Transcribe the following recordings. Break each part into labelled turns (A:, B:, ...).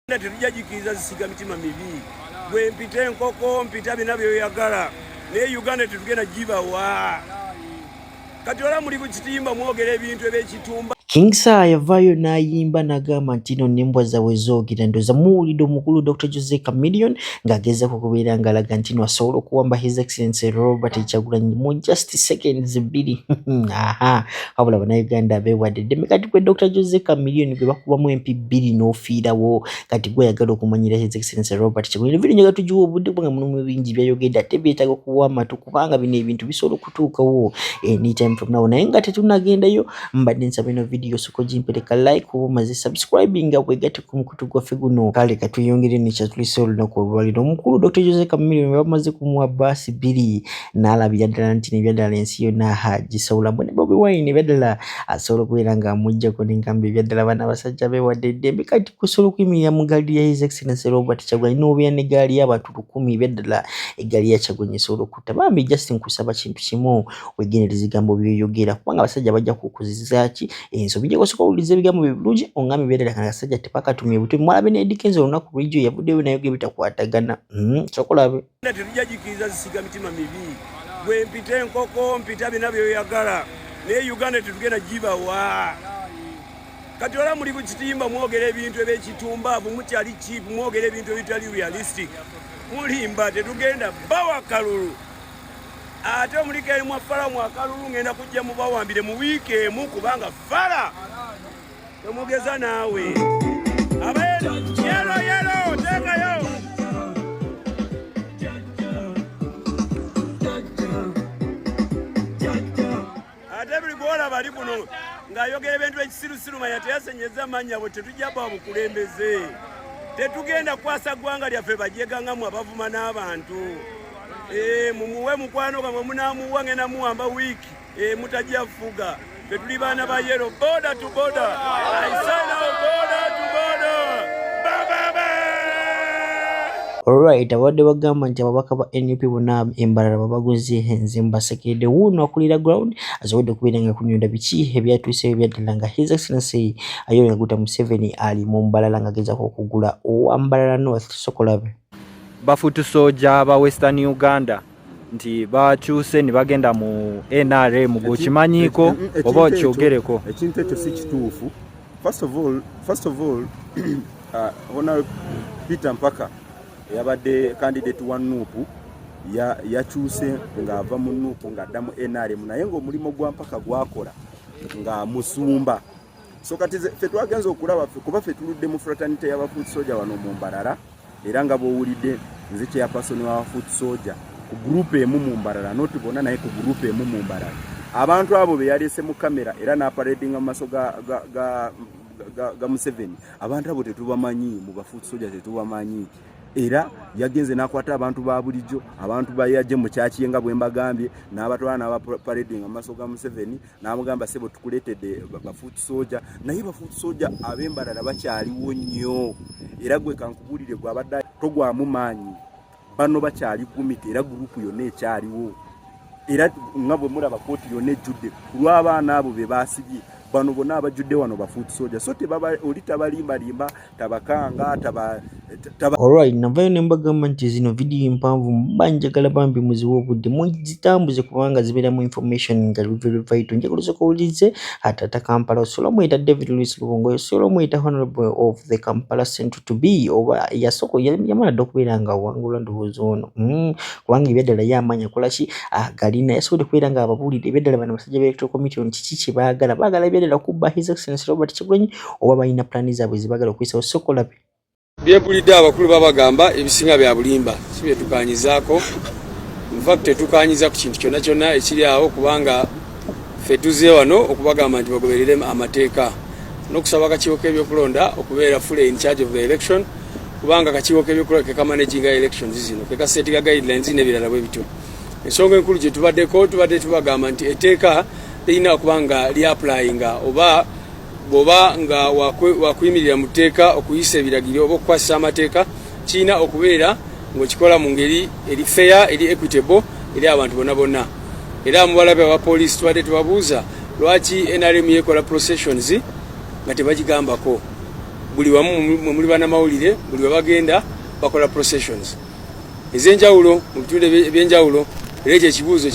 A: Tetujja gikiriza zisiga mitima mibi. Gwe mpita enkoko, mpita byonna byoyagala, naye Uganda tetugenda gibawa. Kati ola muli ku kitimba mwogera ebintu ebyekitumba.
B: King Saha yavaayo n'ayimba n'agamba nti no n'embwa zaabwe zoogera. Ndowooza muwulidde omukulu Dr. Jose Chameleone ng'agezaako okubeera ng'alaga nti no asobola okuwamba His Excellency Robert Kyagulanyi mu just seconds 2. Aha, wabula Bannayuganda beewadde eddembe. Kati gwe Dr. Jose Chameleone gwe bakubamu empi 2 n'ofiirawo, kati gwe ayagala okumanyira His Excellency Robert Kyagulanyi. Video njagala tugiwe obudde kubanga mulimu bingi byayogedde ate byetaaga okuwa amatu kubanga bino ebintu bisobola okutuukawo anytime from now. Naye nga tetunagendayo, mbadde nsaba eno video osooka ogimpereka like oba omaze subscribing nga wegatte ku mukutu gwaffe guno. Kale katweyongere nekyatulise olunaku olwaliro. Omukulu Dr. Jose Chameleone bamaze kumuwa baasi 2 n'alabira ddala nti nebyaddala ensi yonna agisawula. Mbwe ne Bobi Wine ebyaddala asobola okubeera ng'amuggyako n'enkambi. Ebyaddala bano abasajja beewadde eddembe. Kati kusobola okuyimirira mu gaali ya His Excellency Robert Kyagulanyi n'obeera ne gaali y'abantu 1000, ebyaddala eggaali ya Kyagulanyi esobola okutta. Bambi just nkusaba kintu kimu, wegendereza ebigambo by'oyogera kubanga abasajja bajja kukuziza ki ensobi. Nja kusooka owuliriza ebigambo bye bulungi ongambe ebyaddala kana akasajja tebakatumye butwe. Mwalabe ne Eddy Kenzo olunaku lw'ejjo yavuddeyo n'ayogera ebitakwatagana. Sooka olabe.
A: Tetujja gikiriza zisiga mitima mibi. Gwe mpita enkoko, mpita byonna byoyagala, naye Uganda tetugenda gibawa. Kati ola muli ku kitimba mwogera ebintu ebyekitumbavu, mukyali cheap, mwogera ebintu ebitali realistic, mulimba. Tetugenda bawa kalulu. Ate omuliko eri mwa fala mwakalulu ngenda kujja mubawambire mu wiiki emu kubanga fala temugeza naawe. Abayelo yelo tekayo. Ate buli gwolaba ali kuno ng'ayogera ebintu ekisirusiru manya teyasenyeza mannya bwe tetujja bawa bukulembeze. Tetugenda kukwasa ggwanga lyaffe bajega nga mmwe abavuma n'abantu. Mumuwe mukwano gwammwe, munaamuwa ngenda muwamba wiiki mutajja fuga. Ffe tuli baana ba yellow, border to border. I sign out border to border. Ba, ba, ba.
B: Alright, abadde bagamba nti ababaka ba NUP bonna embalala babaguze, nze mbasekeredde. Wuuno akulira ground asobodde okubeera nga kunyonda biki ebyatuuseewo ebyaddala nga His Excellency Yoweri Kaguta Museveni ali mu Mbalala ng'agezaako okugula owa Mbalala North. Sokolabe.
C: Bafutu soja ba Western Uganda nti bakyuse ne bagenda mu NRM, gweokimanyiiko oba okyogereko?
D: Ekintu ekyo si kituufu. First of all, Honorable Peter Mpaka yabadde candidate wa NUP, yakyuse ng'ava mu NUP ng'adda mu NRM, naye ng'omulimu gwa Mpaka gwakola nga musumba. So kati ffe twagenze okulaba kuba ffe tuludde mu fraternity y'abafoot soldier wano mu Mbarara, era nga bw'owulidde nze chairperson wa foot soldier ku group emu mu Mbarara, not bonna naye ku group emu mu Mbarara. Abantu abo be yalese mu kamera era n'aparadinga mu maaso ga Museveni, abantu abo tetubamanyi mu bafoot soldier, tetubamanyi. Era yagenze n'akwata abantu ba bulijjo, abantu bayaje mu kyaki nga bwe mbagambye, n'abatwala n'abaparadinga mu maaso ga Museveni n'amugamba sebo tukuleetedde bafoot soldier. Naye bafoot soldier ab'Embarara bakyaliwo nnyo, era gwe kankubuulire gwabadde togwamu maanyi, bano bakyali gumite era gurupu yonna ekyaliwo. Era nga bwe mulaba kooti yonna ejjudde ku lw'abaana abo be baasibye, bano bonna abajjudde wano bafoot soldier. So oli tabalimbalimba, tabakanga, taba.
B: Alright, navayo ne mbagamba nti zino vidiyo mpanvu, mba njagala bambi muziwe obudde muzitambuze kubanga zibeeramu information nga very vital. Njagala osooka owulirize Atata Kampala, osobola omuyita David Lewis Lubongoya, osobola omuyita Honorable of the Kampala Central to be, oba yasooka yamala dda okubeera nga awangula ndowooza ono, kubanga ebyaddala ye amaanyi akola ki agalina. Yasobodde okubeera nga ababuulidde ebyaddala bano abasajja ba Electoral Committee ono kiki kye baagala. Baagala ebyaddala kubba His Excellency Robert Kyagulanyi oba balina pulaani zaabwe ze baagala okuyisawo. Sokolabe.
E: Byempulidde abakulu babagamba ebisinga bya bulimba, si bye tukanyizaako. In fact tetukanyiza ku kintu kyonna kyonna ekiri awo, kubanga ffe tuzze wano okubagamba nti bagoberere amateeka n'okusaba akakiiko k'ebyokulonda okubeera fully in charge of the election, kubanga akakiiko k'ebyokulonda ke kamanaginga elections zino, ke kasetinga guidelines n'ebirala bwe bityo. Ensonga enkulu gye tubaddeko, tubadde tubagamba nti etteeka lirina okuba nga lyapplyinga, oba bw'oba nga wakuyimirira mu tteeka okuyisa ebiragiro oba okukwasisa amateeka, kirina okubeera ng'okikola mu ngeri eri fair, eri equitable eri abantu bonna bonna. Era mubalabe abapoliisi tubadde tubabuuza lwaki NRM yekola processions nga tebagigambako. Buli wamu mwe muli banamawulire, buli we bagenda bakola processions ez'enjawulo mu bitundu eby'enjawulo. Era ekyo ekibuuzo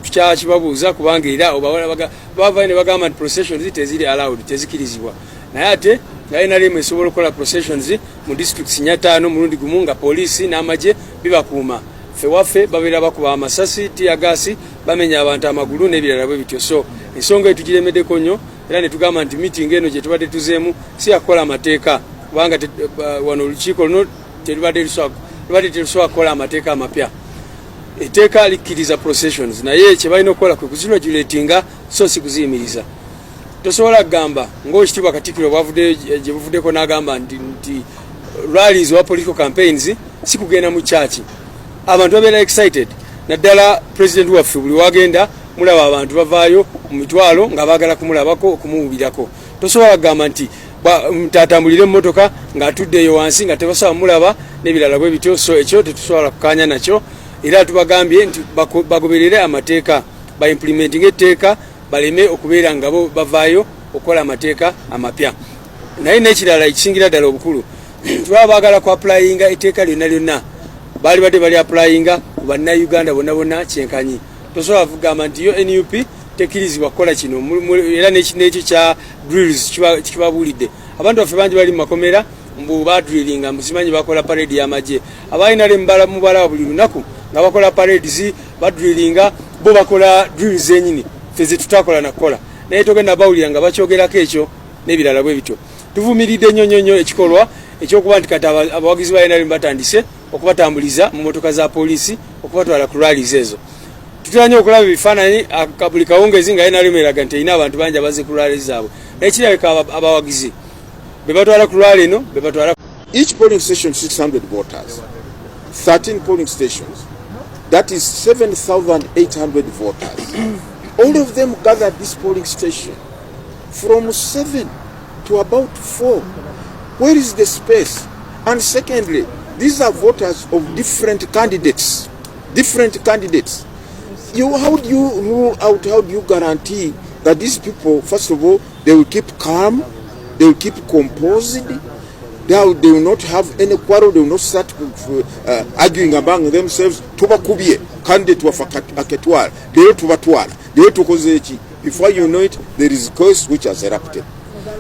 E: tukyakibabuuza, kubanga era bavayo ne bagamba nti processions teziri allowed, tezikirizibwa, naye ate nga NRM esobola okukola processions mu districts 500 mulundi gumu nga poliisi n'amagye bibakuuma. Ffe waffe babeera bakuba amasasi, teargas, bamenya abantu amagulu n'ebirala bwe bityo. So ensonga eyo tugiremeddeko nnyo, era ne tugamba nti meeting eno gye tubadde tuzeemu si yakukola amateeka, kubanga wano olukiiko luno terubadde terusobola kukola amateeka amapya. Etteeka likkiriza processions, naye kye balina okukola kwe kuziregulatinga, so si kuziyimiriza. Tosobola kugamba ng'Owekitiibwa Katikkiro bwavuddeyo gye buvuddeko n'agamba nti rallies oba political campaigns si kugenda mu kyaki. Abantu babeera excited, naddala president waffe. Buli wagenda mulaba abantu bavaayo mu mitwalo nga baagala kumulabako, okumuwulirako. Tosobola kugamba nti tatambulire emmotoka ng'atudde eyo wansi nga tebasobola mulaba n'ebirala bwe bityo. So ekyo tetusobola kukanya nakyo, era tubagambye nti bagoberere amateeka, baimplementinga etteeka, baleme okubeera nga bo bavaayo okukola amateeka amapya. Naye n'ekirala ekisingira ddala obukulu, tubaba baagala ku applyinga etteeka lyonna lyonna, baali badde bali applyinga ku Bannayuganda bonna bonna kyenkanyi. Tosobola kugamba nti yo NUP tekkirizibwa kukola kino. Era n'ekyo kya drills kibabuulidde, abantu baffe bangi bali mu makomera mbu badrillinga, musimanyi bakola parade y'amagye. Abalina mubalaba buli lunaku nga bakola parades, badrillinga, bo bakola drills zenyini ffe zetutakola nakukola, naye togenda bawulira nga bakyogerako ekyo n'ebirala bwe bityo. Tuvumiridde nnyo nnyo nnyo ekikolwa ekyokuba nti kati abawagizi ba NRM batandise okubatambuliza mu motoka za poliisi okubatwala ku rallies ezo. Tutera nnyo okulaba ebifaananyi buli kawungezi nga NRM eraga nti erina abantu bangi abazze ku rally zaabwe, naye kirabika abawagizi be batwala ku rally eno be batwala.
F: Each polling station 600 voters, 13 polling stations, that is 7,800 voters. All of them gathered this polling station from 7 to about 4. Where is the space? And secondly, these are voters of different candidates. Different candidates. How do you rule out, how do you guarantee that these people, first of all, they will keep calm, they will keep composed, they will not have any quarrel, they will not start arguing among themselves, "Tubakubye, candidate waffe aketwala, leero tubatwala, leero tukoze eki?" Before you know it, there is chaos which has erupted.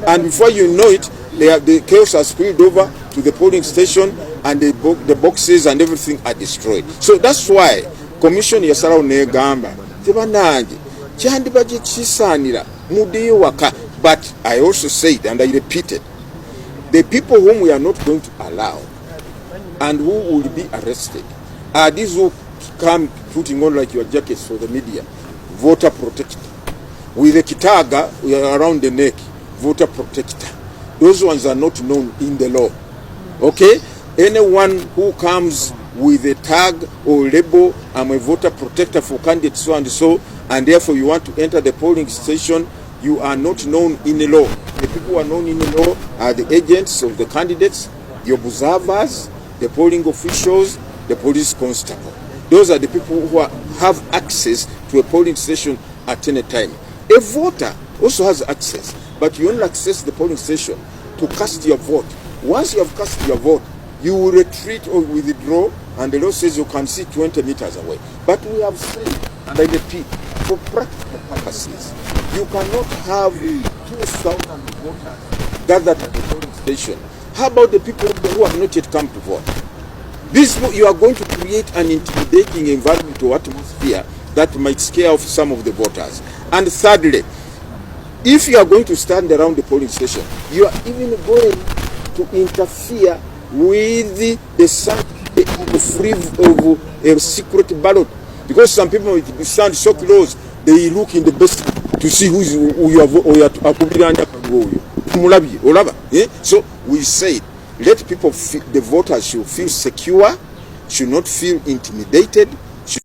F: And before you know it, the chaos has spilled over to the polling station and the boxes and everything are destroyed. So that's why commission yasalawo negamba tebanange kyandibadde kisaanira muddeyo waka. But I also said, and I repeated, the people whom we are not going to allow and who will be arrested are these who come putting on, like your jackets for the media, voter protector, with a kitag around the neck, voter protector. Those ones are not known in the law. Okay? Anyone who comes with a tag or label, "I'm a voter protector for candidate so and so," and therefore you want to enter the polling station, you are not known in the law. The people who are known in the law are the agents of the candidates, the observers, the polling officials, the police constable. Those are the people who have access to a polling station at any time. A voter also has access, but you only access the polling station to cast your vote. Once you have cast your vote, you will retreat or withdraw, and the law says you can see 20 meters away. But we have said, and I repeat, for practical purposes, you cannot have 2,000 voters gathered at the polling station. How about the people who have not yet come to vote? This, you are going to create an intimidating environment or atmosphere that might scare off some of the voters. And thirdly, if you are going to stand around the polling station, you are even going to interfere with the sanctity of free of a secret ballot, because some people stand so close, they look in the best to see who is oyo akubiranya akalulu, oyo tumulabye, olaba, eh? So we said let people feel, the voters should feel secure, should not feel intimidated.